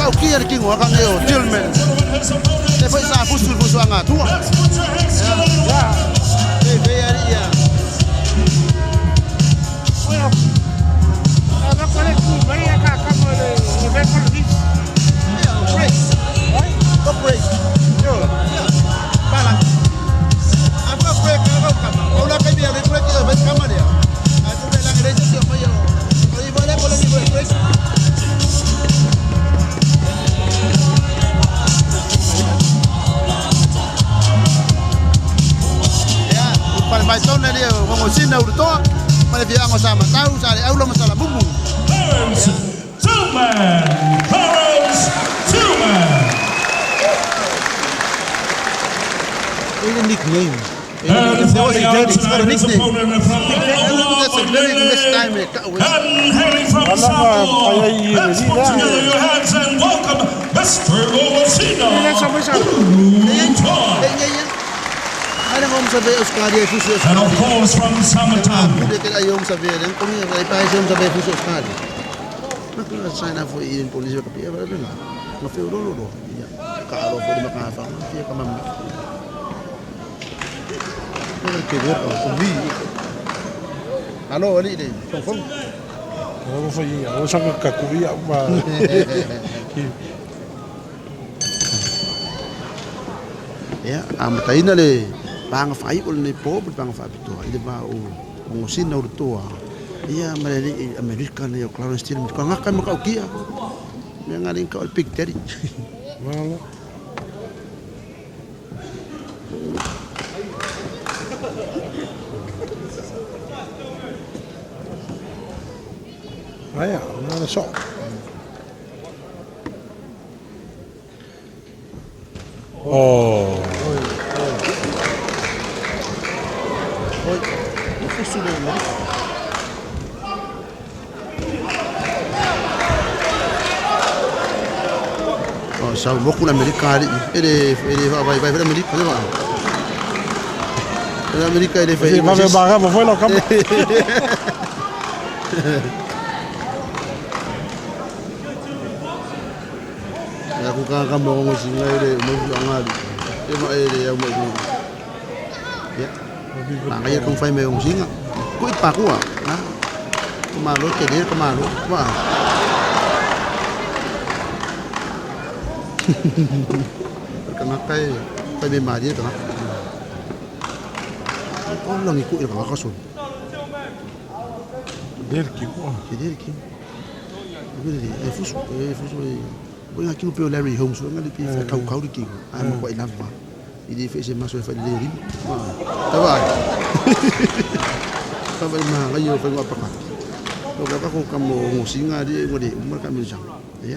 Makaukia le kingo akange o Tillman. Le foi sa fusu fusu anga tua. E ve ari ia. Break. Go break. Yo. Bala. Aku break aku kama. Ola kai bia le break yo vai kama dia. Aku be lang re sio mai yo. Oi boleh boleh ni break. Ya, pale mai tone dia ngongosina urutoa. Pale fianga sa matau sa le aula masala bumu. Clarence Tillman. Clarence Tillman. Ini nickname. And There was a fighting out daddy, it's got a tonight, his nickname. opponent from That's a very best time. Eh, ka- And hailing from Wala Samoa. nga, kaya yun, Let's put yun. together your hands and welcome Mr. Gomosina. Urutoa. Eh, iya, iya. Ada ngom sabi Australia fusu And of Australia. course from Summertown. Kude ke ayong sabi yan kung ay pa ayong sabi fusu Australia. Nakuna sign up for in police ka pia ba na. Nga fe ro ro. Ya. Ka ro fo di maka fa fia ka mamma. Nga ke ver o mi. Alo ali de fong fong. O foi o sa ka kuia ma. Ya, amataina le panga fai o le po panga fa pitoa ile va o ngosina o toa. Ia ma le Amerika ne o Clarence Tillman ko ngaka ma ka ukia. Me ngari ka o Big Daddy. Malo. Aia, na so. Oh. Oi, o fusu le Amerika. Oh, sa moku na Amerika ali. Ele ele vai vai vai Amerika, vai. Ele Amerika ele Sì, ma me baga, ma foi lo campo. Ya ku ka ka mo ngo singa ele mo anga ali. E ma ele ya mo ni. Ya. Ma ya kung fai me ngo singa. Ku it pa ku na. Ku ma lo ke de ku ma lo. Wa. Ka nga kai kai me ma di ka. Oh, lang iku il ka ka so. Der ki ko. Ke de ki. Ku de e fusu e fusu e. Ko nga ki pe Larry Holmes nga li pe kau kau ki. Ai mo ko ina va. I di fe se maso e fa le ri. Ma. Ta va. Ta va ma nga yo fa ngwa pa ka. Ko ka ko ka mo ngo singa di ngo di umar ka mi jang. Ya.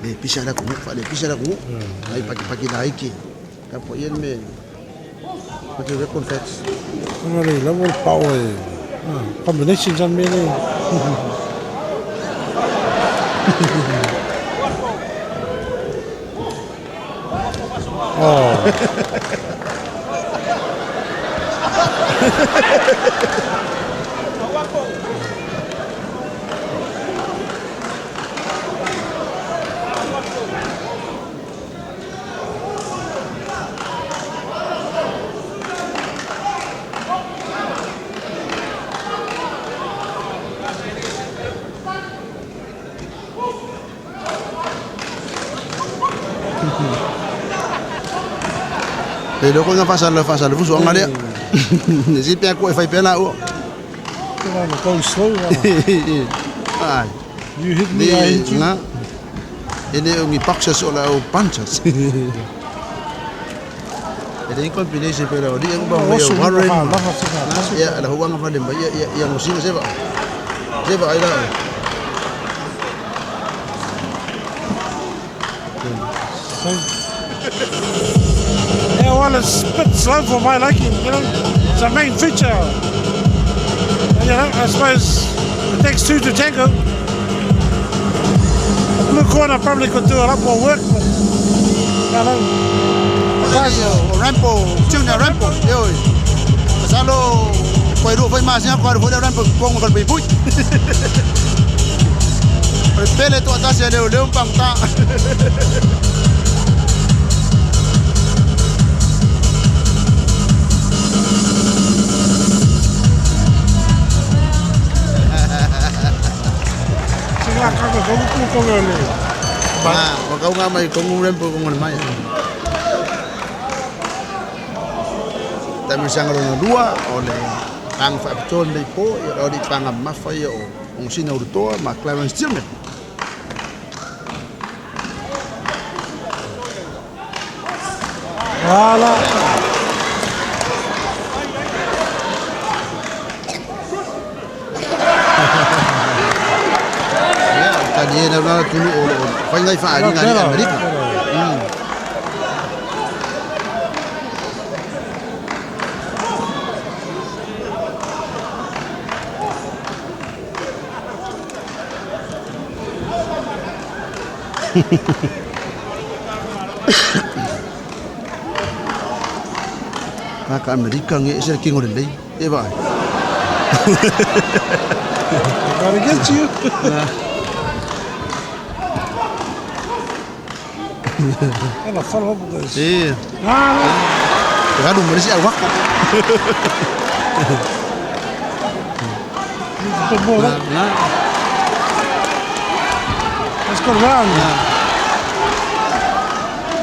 Le pisa la ku fa le pisa la ku. Ai paki paki la iki. Ka po yen me. Ko te record facts. Nga le level power. Ah, combinations on me. Oh. Le loko nga fasal fasal fusu anga le. Si pe ko e fai pe la o. Go slow. Ai. You hit me, I hit you. Nga. Ele o ngi boxers o la o punches. Ele in combination pe la o di ba mo yo Warren. Ya la huanga fa lemba ya ya ngosinga se ba. Se ba ai la. Yeah, well, it's a bit slow for my liking, you know. It's a main feature. And, you know, I suppose it takes two to tango. The blue corner probably could do a lot more work, but you know. Rampo, Junior Rampo, yo. Pasalo koi ru foi ma sia koi ru foi Rampo kong ko bi pui. pele toatasi a leoleo ma pagota. Makauga mai kongu rempo kongu le mai. Tamisaga lona lua o le panga faapitoa lenei po, ia o le panga mamafa ia o Gosina Urutoa ma Clarence Tillman. Ala. Ia, tali e lau tunu o lo fai ngai whaariga ni Amerika. Kaka Amerika nge ese kingo le lei. E vai. Gotta get you. And I follow up with this. E, Ah, galu merisi au wako. a bit more. That. Na, Let's go round.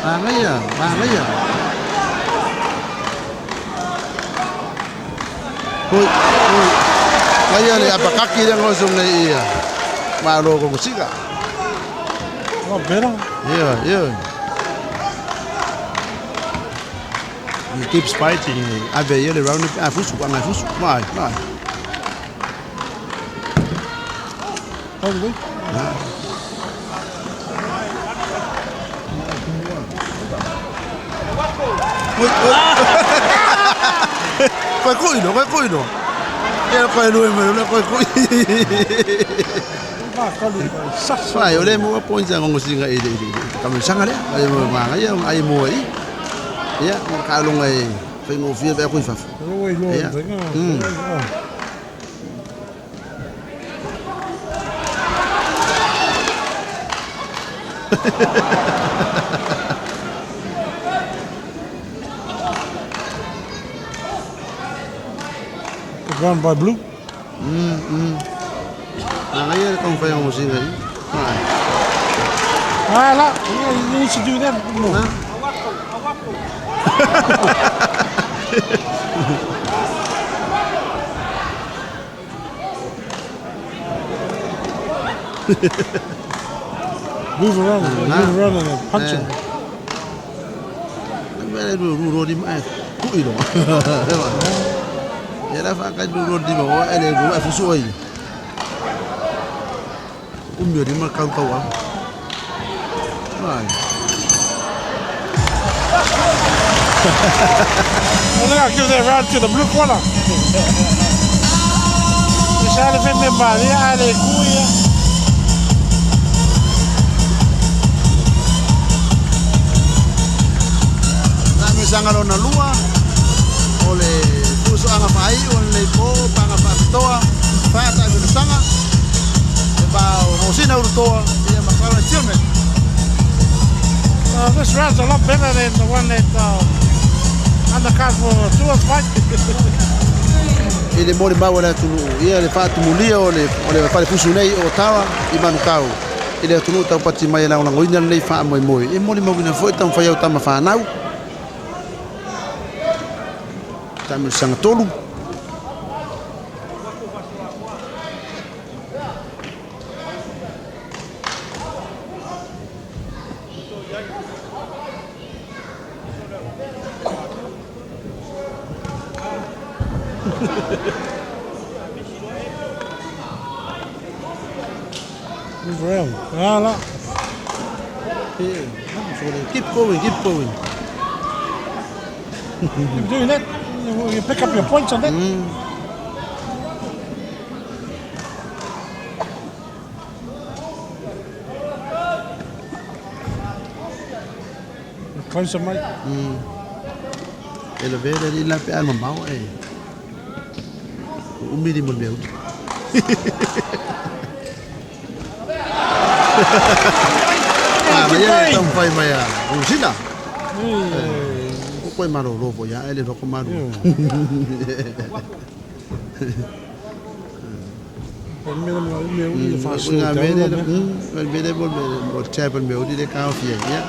Manaia, manaia. Hoi, hoi. Ngaia le apakaki le ngoso ngai ia. Malo ko sika. A lot better. Yeah. He keeps fighting. Ave ia le round a fusu, a fusu. Mai, mai. Probably. Oi, oi. Koe kui no, koe kui no. Ia koe nui me, le koe kui. Ah, sas. Fai, o le mua points a ngongo singa i le i le. Kamisanga le, ai mo manga ia ai mo i. Ia, mo ka longa e whaingo fia vea kui fafu. Always loyal Yeah. thing. Oh, oh. Good round by Blue. Nanga ia le kong whai ngongo singa i. Mai. Ah, la. Yeah, you need to do that more. Move around, move around and then punch him. Mele ru ru ro di mai kui lo. Ia la wha kai ru ro di ma o ele ru e fusu oi. Umi o di ma kau kau a. Mai. I think I'll give that round to the blue corner. Isa le feme maria ale kuia. Na me sanga lona lua o le fusu anga whai o le po panga whaapitoa whaata i sanga e pa o Rosina Urutoa ia ma Clarence Tillman. This round's a lot better than the one that undercard for the tour fight. I le mole mau le atunu ia le whaatumulia o le whare fusu nei o Tawa i Manukau. I le atunu tau pati mai e lagoina lenei faamoemoe. E moli mauina foi taumafai au tama whanau. Tamilosaga tolu. Move around. Ah, la. Keep going, keep going. Keep doing that. You pick up your points on that. Closer, mate. E le vele li la pe a mamau e. Umi di mo le meu. Ah, ia e taumafai mai a Rusina. O koe malolo foi ia e le loko malu. O mea mo mea ui e whaasua Nga te mele aua mea. Mele mo mo tap me udi le ka fia ia.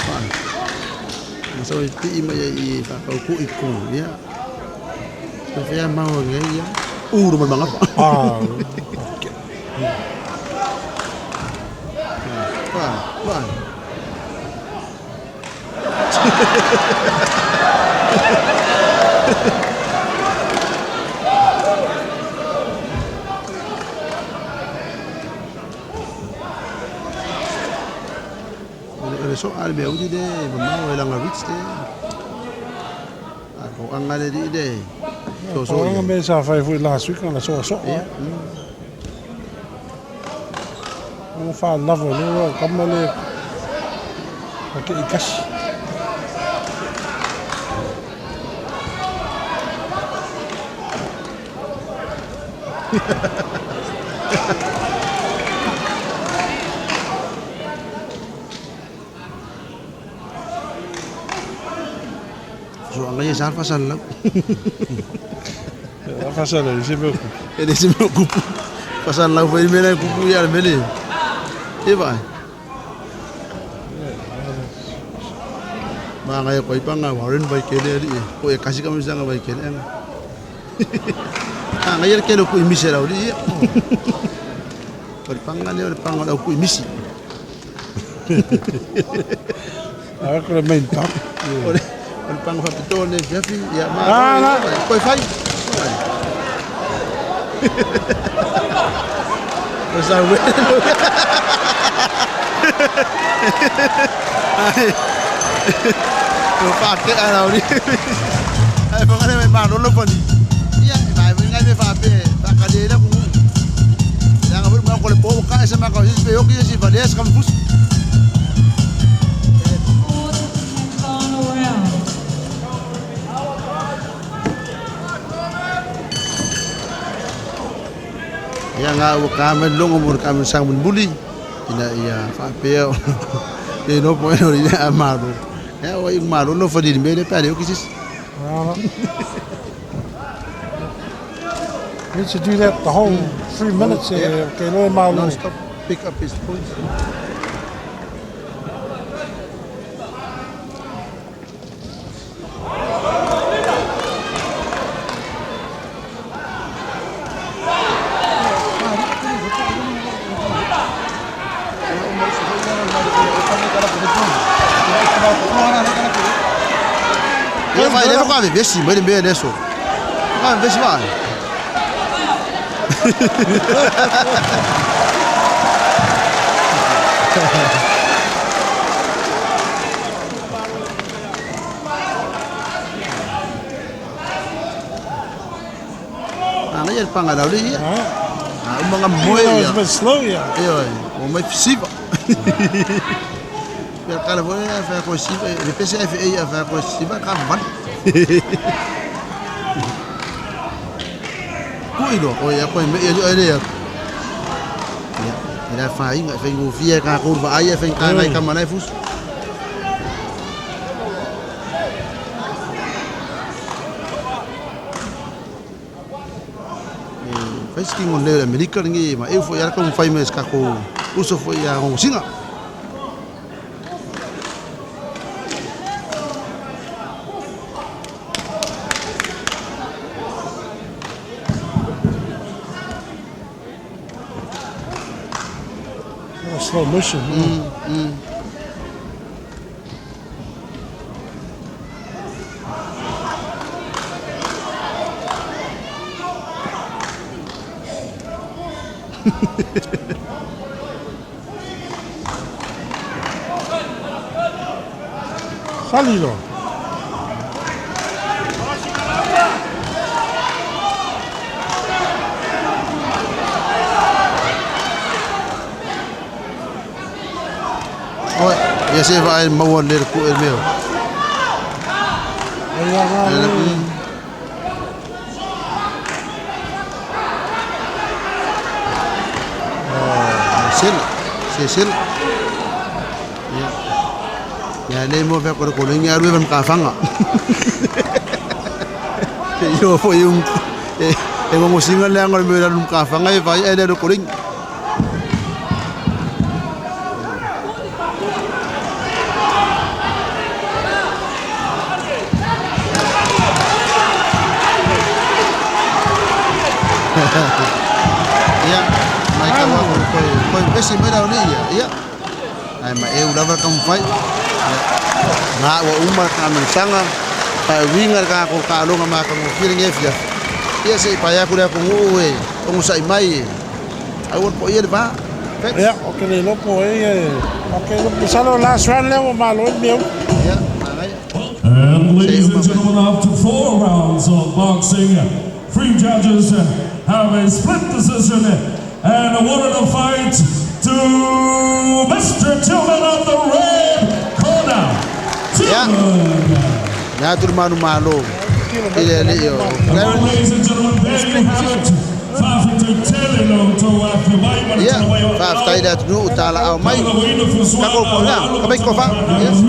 Fa. So i pi mai i fa ko ku i ku ia. Te fia mau ngai ia. U ru manga pa. Ah, Fa, fa. O le so ale me udi le mamao e langa rich le. A ko anga le di le. So so. o mea sa whai fui last week ona soa soa. Ia. O wha lava le o kama le a ke i kasi. So anga ia sa fa lau. A whasa le se mea kupu. E le se mea kupu. Pasal lau fai mele kupu ia le mele. E vai. Ma ngai koi panga Warren vai kele ali. Ko e kasi kami sanga vai kele anga. Ah ngai kele ku imisi lau li. Koi panga le panga lau ku imisi. A ko le main pump. Ore ore panga fa pito ne fiafi ia ma. Ah, la. Koi fai. O sa we. Ai. O fa ke ala ori. Ai fa ngale me ma lo fani. Ia mai ngai me fa pe fa ka le la ku. Ya nga ma ko le po ka ese ma ka si pe yo ki si fa les kam fus. Fourth and final round. Ia nga ua ka longo mo ka sang mun buli. Ina ia fa pe e no po no ri a malo. Ya o i malo no fa di me le pa le ki sis. Ah, Need to do that the whole 3 minutes. Yeah. Yeah. Okay, no malo. Non stop pick up his points. Ia vai le ko vesi me le le so. Ka vesi vai. Ah, ngai panga lau le ia. Ah, Ah, umanga moe even though ia. it's a bit slow, yeah. Ia, o mai fisiva. Ia kala foi a fa ko siva, le PCFA a fa ko siva ka ban. Ku ilo, o ia ko me ia le ia. Ia, ila fa inga fa ngu fia ka ko va ai fa ka ngai ka manai fus. Fai skingo le Amerika ngi ma eu foi ara ko fai mes ka ko uso foi a singa. Oh, slow motion. Mm. Salilo. Oi, ia se vai maua le ku e meo. Ia ngā Sela, sesela. Ia. Ia le mo fe ko ko lengi aru e mkafanga. Te io fo yung e e ngo singa le ngol me la mkafanga e vai e le ko lengi. Ia, mai ka wa ko ko pesi mai la ni ia. Ia. Ai ma e ulava ka mfai. Ngā ua uma ka mantanga pa winga ka ko ka longa ma ka mo feeling e fia. Ia se pa ya ku le ko ngu e o sai mai. Ai ua po ia le va. Ia, o ke le lopo e ia. O ke lopo salo last round lea ua malo ai mea. Ia, mangai. And ladies and gentlemen, after 4 rounds of boxing, 3 judges have a split decision and awarded the fight to Mr. Tillman of the red corner. Tillman. Ya tu manu malo. Ile le yo. And ladies and gentlemen, there you have it. Ia, faafetai le atunuu tala ao mai. Ka ko po na, ka mai ko fa. Yes.